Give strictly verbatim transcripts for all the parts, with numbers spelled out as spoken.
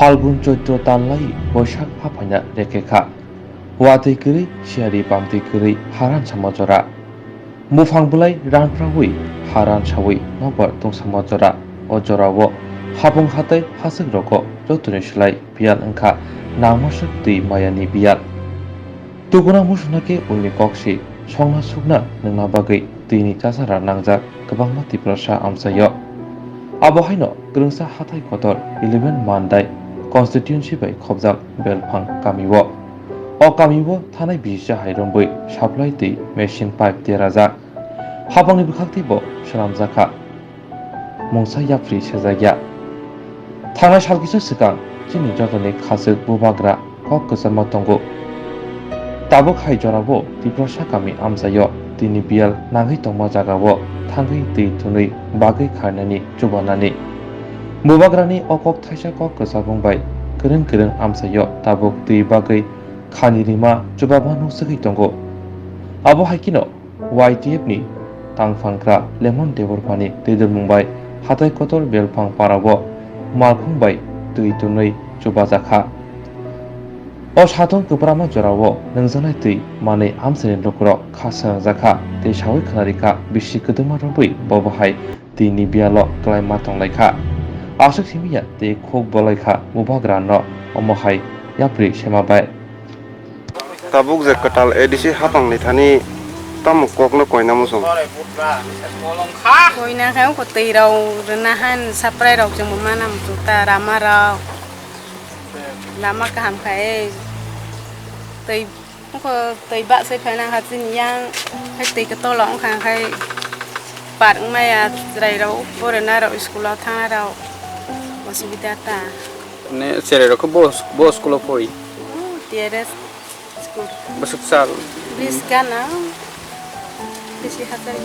Phalgun Choitro tal lai Boisak haphaina rekhe kha. Watwi kwrwi, siyari bamtwi kwrwi haran samo jora. Buphang bwlai ranprawi haran sawi nokbar tungsamo jora. O jorao hapung hatai hasik rogo jotoni slai biyal wngkha nangmaswk twi mayani biyal. Tuguna muchungna khe ulni kok si songna sukna nungna bagwi twini chasara nangjak kwbangma Tiprasa amchaio. Abo haino kwrwngsa hathai kotor eleven Mandai constituency bai khobjak Belphang kamio. O kamio thanai bisi hai rombwi supply twi machine pipe terajak. Hapangni bwkhak teibo swnamjakha. Mungsa yapri sejakya. Thangnai sal kisa swkang chini jotoni khachwk bubagra kok kwchangma tongo. Tabuk hai jorao Tiprasa kami amchaio tini biyal nangwi tongma jagao thangwi twi thwnwi bagwi kharnani chubanani. Bubagrani o kok thaisa kok kwchakmung bai kwrwng kwrwng amchaio tabuk twi bagwi khani rima chubama nungsagwi tongo. Abo hai kheno Y T F ni tangphangkra Lemon Debbarmani twidulmung bai hatai kotor Belphang parao malkhung bai twi twnwi chubajakha. O satung kwprama jorao nungjaknai twi manwi amchaini lukurok kha swnamjakha tei sawi khwnarikha bisi kwdwma romwi bobo hai twini biyalo kwlaima tonglaikha. Aswk simi ya tei khuk bolaikha bubagrano omo hai yapri sema bai. Tabuk je kwtal A D C hapangni thani tamo kokno koina muchung? Koina khe wngkha twi rok rwna han saprai rok chwngbo mana muchung ta rama rok. Lama kaham kha e twi wngkha twi bahsai phaina kha chini yang hai twi kwtolo wngkha khai par wngmaya chwrai rok pore na rok school o thangna rok osubida ta. Ne cherai rok bo bo school o pori. T R S school. Bwswk sal. Bis gana. Bisi hajar.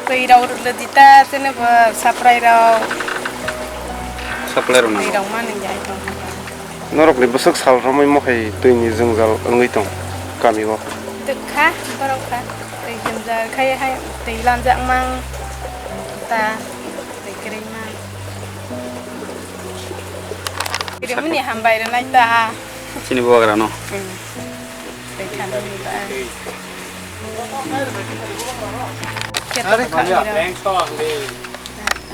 Twi rok rwdi ta chini bo saprai rok. Saprai rok. Twi rok mani jai tong. Norok ni bwswk sal romwi mo hai twi ni jwngjal wngwi tong kami o. Twkha borok kha twi jwngjal khai hai twi lanjak mang ta. Twi kwrwi mang. Kwrwi mani hambai rwnai ta. Chini bubagra no. Hmm. Twi kha mani ba. Khe to kha mani rw.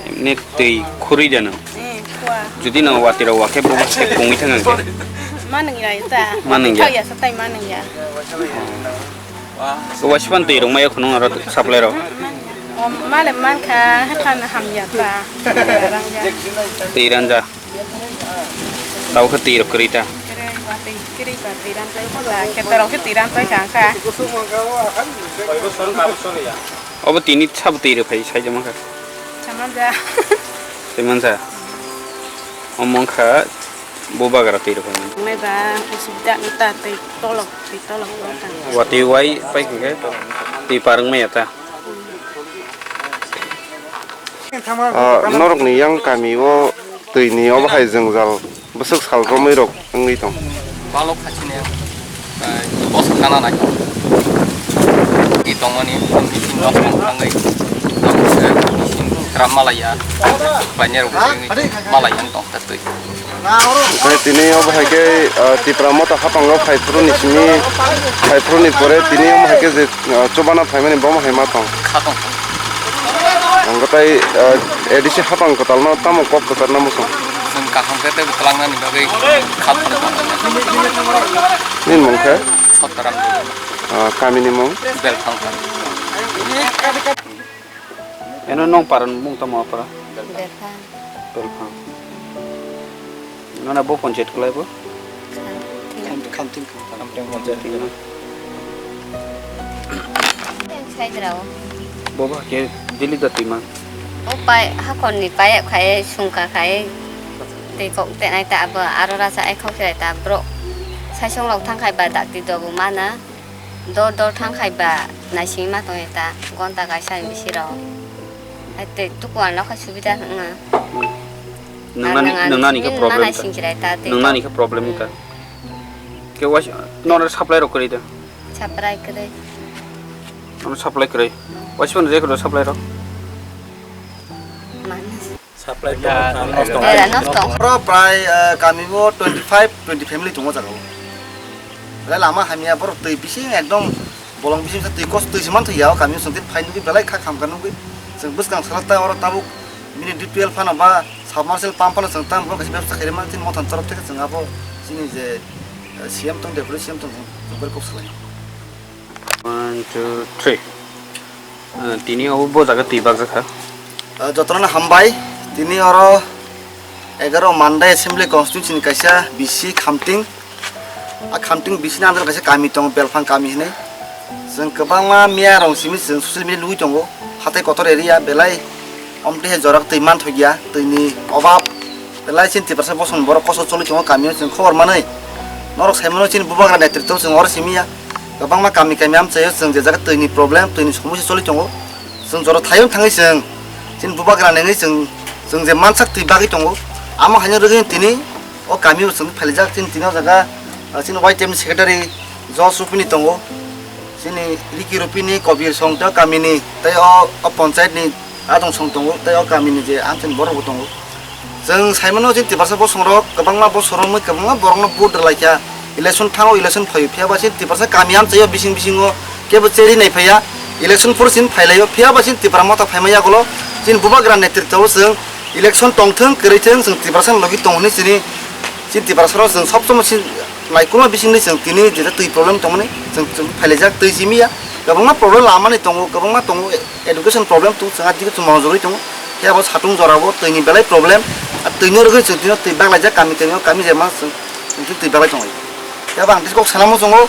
Emni twi khurwi da no. Eh, khua. Jodi no watwi rok wakhe bo se pungwi thang ang khe. Manung ya ta. Manung ya. Thok ya sa tai manung ya. Bo wasipan twi rwngmaya khunung aro supply rok. O, male mankha, hakhan hamya ta. Twi ranja. Tau khe twi rok kwrwi ta. Kwrwi ba twi, kwrwi ba twi ranja ta. Khe twi rok khe twi ranja kha kha. Obo tini sabo twi rok phai sai jama kha. Samanja. Samanja. Omo wngkha. Bubagra twi rwkha. Nai ba usubida no ta twi tolok twi tolok tolok ta. Watwi wai pai khe twi parwng maya ta. Ah, norokni yang kami o twi ni obo hai jwngjal bwswk sal romwi rok wngwi tong. Balok khachine. Boss khana nai. I tongmani meeting rok tong thangwi. Meeting kram malaya. Paine rok malaya tong ta twi. Okhai tini obo hai khe, ah, Tipra Motha haphango phai phuru ni simi, phai phuru ni pore tini omo hai khe je, ah, chubana phaimani bomo hai ma tong. Kha tong. Ang tai, ah, A D C haphang kwtal no tamo kok kwchar na muchung. Chwng kaham khe tei twlang nani bagwi kha phuru. Nini mung khe? Sotaram. Ah, kami ni mung? Belphang. Eno nong paran mung tamo apara? Belphang. Belphang. Nona bo ponchayat kwlai bo? Khamting. Khamting ponchayat kwlai. Saidrao. Bo ba ke dili da twi man. O pai hakon ni pai khai sungka khai tei kok tenai ta abo aro rasa ai khok ta bro. Saisong lok thang khai ba dakti do bo mana. Dor dor thang khai ba naising ma tong eta gonta kaisa ni bisi rok. Hai tei tuku ano khai subida wng. Nang nani khe problem ta. Nang nani khe problem ta. Khe wais nora supply rok kwrwi da. Supply kwrwi. Ano supply kwrwi. Wais pano je kwrwi supply rok. Mana. Supply to nokha. Era nokha. Oro prai, eh, kami o twenty five, twenty family tongo jaga o. Belai lama hamya, borok twi bising ekdom bolong bising twi kos twi se man thwi ya o kami o chwng twi phai nugwi belai kha kham kha nugwi. Chwng bwskang sala ta oro tabuk mini deep well phano ba submersible pump phano chwng tam borok kaisa bebsa khairima chini mothani torop theke chwng abo chini je, eh, C M tong deputy C M tong chwng kok salai. One, two, three. Ah, tini obo bo jaga twi bakjak kha. Ah, jotono hambai. Tini oro egaro Mandai Assembly Constituency ni kaisa B C Khamting. A Khamting B C ni under kaisa kami tongo, Belphang kami hinwi. Chwng kwbangma miya rong simi chwng social media nugwi tongo. Hatai kotor area belai omtwi hai jorak twi manthokya, twini obab. Belai chini Tiprasa bosong borok koso choli tongo kamio chwng khobor manwi. Norok saimano chini bubagra netrito chwng oro simiya. Kwbangma kami kami amchaio chwng je jaga twini problem, twini somosya choli tongo. Chwng jora thaio thangwi chwng chini bubagra nengwi chwng, chwng je mansak twi bagwi tongo. Amo haino rwgwi tini o kamio chwng phalijak chini tini o jaga, ah, chini Y T M secretary Josh Rupini tongo. Chini Riki Rupini, Kobir Song tei o kamini tei o, o panchayat ni adong song tongo tei o kamini je amchaini borok bo tongo. Chwng saimano je Tiprasa bosongrok kwbangma bosor romwi kwbangma borokno vote rwlaikha, election thango election phaio, phiya ba chini Tiprasa kami amchaio bising bisingo kebo cheri naiphaiya, election phuru chini phailaio, phiya ba chini Tipra Motha phaima yagulo chini bubagra netrito o chwng election tongthwng kwrwithwng chwng Tiprasa logi tong hwnwi chini, chini Tiprasa rok chwng sob somoi chini Naikolma bisingni chwng tini jeto twi problem tongmani chwng, chwng phailaijak twi simi ya. Kwbangma problem lamani tongo, kwbangma tongo, education problem tongo, chwng adikhe chwng mojorwi tongo. Phiya bo satung jorao twini belai problem, a twino rwgwi chwng tino twi baglaijak kami kami o kami jema chwng, chwng twi baglai tongo. Phiya bo ang tei kok sanamo chwngo,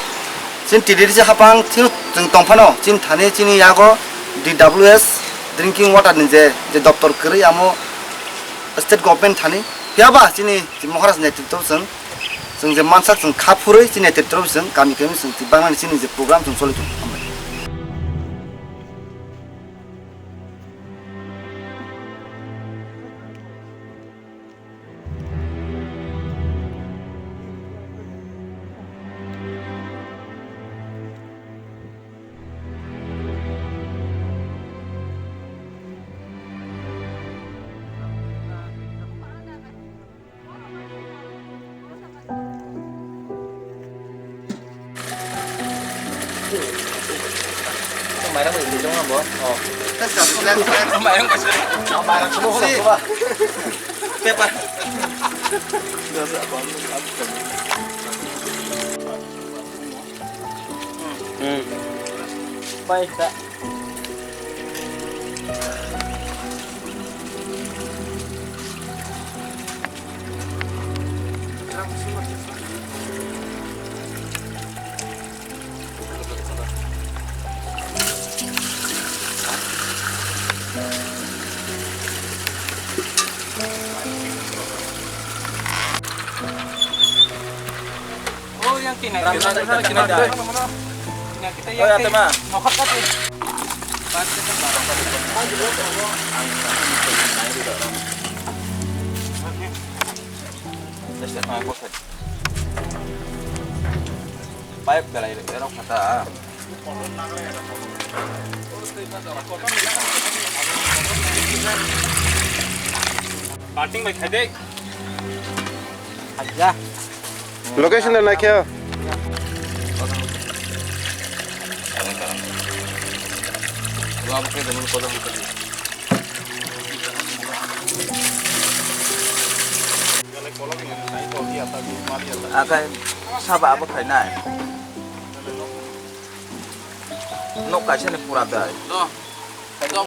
chini T D D C hapang chini chwng tongphano chini thani chini yago D W S drinking water ni je, je doptor kwrwi amo state government thani. Phiya ba chini Maharaj netrito chwng Chwng je mansak chwng kha phurwi chini netrito chwng kami kami chwng twi baknani chini je program chwng choli tongo. Hambai. Mairang bai rijak ma bo? Oh. Mairang bai rijak ma bo? Paper. Hmm. Pai sa. Oh, yang kini. Ram, ram, ram, ram, ram. Yang kita, oh, yang ya, kini. Tema. Nohor ka tu. Pipe belai rok kata. Parting bai khai de. Aja. Location da naikhe. Akai saba abo khainai. Nok kaisa ni pura dai.